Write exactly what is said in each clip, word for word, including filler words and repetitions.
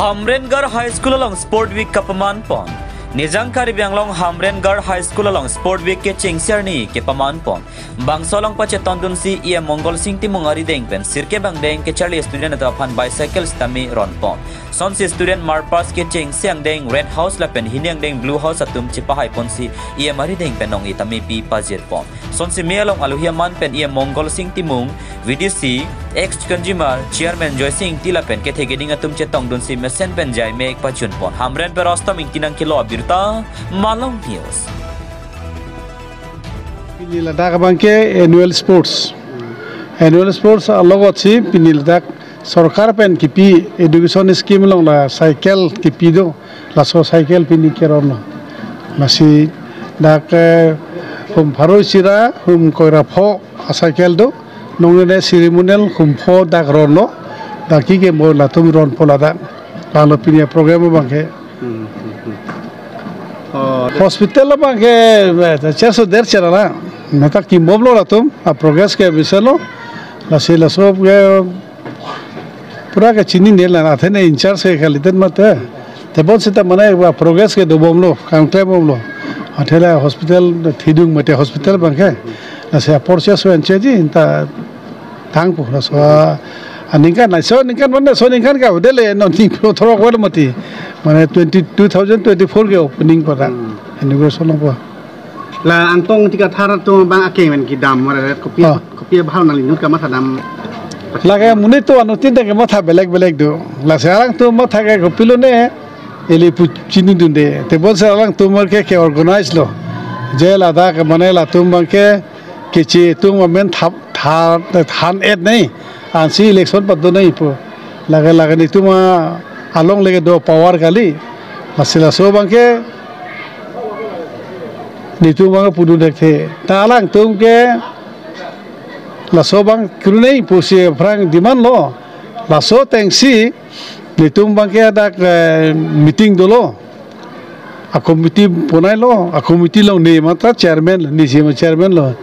Hamren Garh High School along Sport Week kapaman pon. Nijang Karbi Anglong Hamren Garh High School along Sport Week kechengsi arni kepaman pon. Bangso along pachetongdunsi E M Mongal Sing Timung arideng pen sirkep angdeng kecharli student atum aphan bicycle sitame ron pon. Sonsi student march past kechengsi angdeng Red House lapen hini angdeng Blue House atum chepahai ponsi E M arideng pen nong-e tame pi pajir pon. Sonsi me along alohi aman pen E M Mongal Sing Timung, V D C, ex consumer chairman Joysing Ingti lapen kethe keding atum chetongdunsi mesen pen jai mek pachun pon. Hamren pen Rostom Ingti nangkelo abirta, Malong News. Pini ladak abangke annual sports. Annual sports alogotsi pini ladak sorkar pen kipi education scheme along la cycle kipi do. Laso cycle pini keronlo. Lasi dak, eh, hum pharo isi ra, hum koi ra pho a cycle do. Nongnene ceremonial hum pho dak ronlo. Dak ki ke mo latum ronpo ladak. Lalo pini program abangke. Hmm, hmm, hmm. Oh, hospital abangke, eh, chair so der chair la. Meta kimbomlo latum, a progress ke bisalo. Lasi laso ke pura kechinine la, athe ne in charge ke kalite mate. Tebon seta mane ba progress ke dobomlo, kam klembomlo. Athe la hospital thidung mate hospital abangke. Lasi apor se so enche ji ta thangpo laso aningkan, laso aningkan mane so aningkan ke avedetlo, non thengphli throksi vel mati. Mane twenty, two thousand twenty-four ke opening pada. Hmm. Inauguration longpo. La Angtong Ingti Kathar atum abang akeng pen kedam mara kopi, oh, kopi abhal nangli inut kamatha dam. Lake monit atum anuttin ta kematha belek belek do. Lasi alangtum matha ke kopilo ne, ili pu chinidunde. Tebonsi alangtum ke, ke organize lo. Je ladak mane latum abangke keche atum amen thap, tha, than-et nai. Ansi election pado nai pu. Lake lake netum alongle ke do power kali. Lasi laso abangke netum abang pudun thekthe. Ta alangtum ke laso abang krunei pusi aphrang demand lo. Laso atengsi netum abangke dak, eh, meeting dolo. A committee bonailo, a committee along ne matra chairman, ne si ma chairman lo.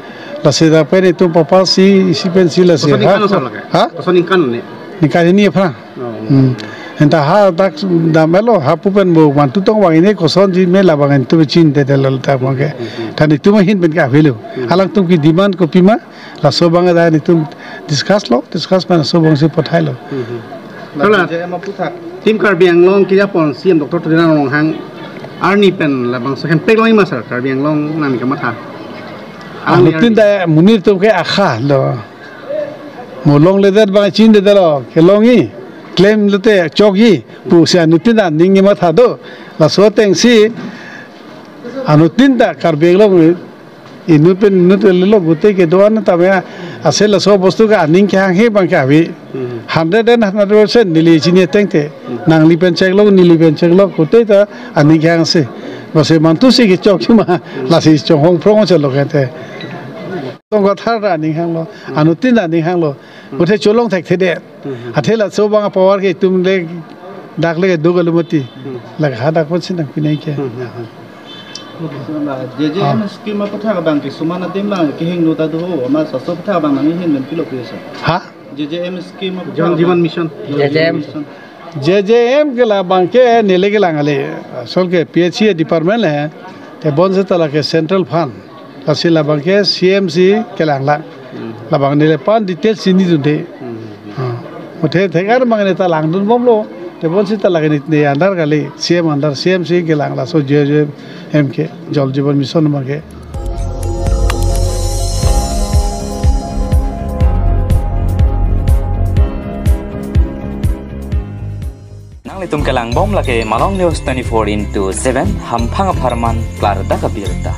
Lasi dak pen netum papaisi, isi pensi lasi. Koson ningkan lo sir lake? Ha? Koson ningkan ne? Ningkan hini aphrang. Oh. Hmm. Anta ha dak damlo, ha pu pen mo mantu tong abang ne kosonji me labang netum chinidetlo dak abangke. Hmm, hmm. Ta netum ahin pen ke avelo. Hmm. Alangtum kedemand kopima, laso abang dak netum discuss lo, discuss pen laso abangsi pathailo. Hmm, hmm. Hala, J J M aputhak. Team Karbi Anglong keja pon C E M Doctor Tuliram Ronghang arni pen labangso hempek longji ma sir, Karbi Anglong nangli kamatha? Alang anuttin ta monit atum ke akha lo. Mo longledet abang chinidetlo, kelongji, claim lote chokji, pusi anuttin ta aning kematha do. Laso atengsi anuttin ta Karbi Anglong inut pen inut lelo gotei kedo-an tame ase laso bostu ke aning kehanghe abangke ave. Hmm. Hundred and hundred percent neli chini ateng te. Hmm. Nangli pen cheklo, neli pen cheklo, gotei ta aning kehangse. Basi mantu si kechokji ma, hmm, lasi chonghong phrong chelo kente. Tong Kathar ta aning hanglo, hmm, anuttin ta aning hanglo. Hmm. Gotei cholong thekthedet. Hmm. Athe laso abang power ke itum le dak le do kalu mati. Hmm. Lake hadak pon si nangpi nai ke. Hmm, hmm, hmm. J J M, ah, scheme aputhak abang ke suman adim abang kehingno ta do ho, ama laso aputhak abang nangli ahin pen pilo pu sir? Ha? J J M scheme aputhak Jal Jeevan abang. Mission. J J M. J J M ke labangke neli kelang ale. Asol ke P H E department le. Tebonsi ta lake central fund. Lasi labangke C M si kelang lang. Hmm. Labang neli pan details chinidunde. Hmm. Ah. Muthe thekar abang ne ta langdunbomlo. Tebonsi ta lake ne under kali. C M under, C M si kelang laso J J M ke Jal Jeevan Mission abangke. Nanglitum kelangbom lake Malong News twenty-four into seven, hamphang apharman klardak abirta.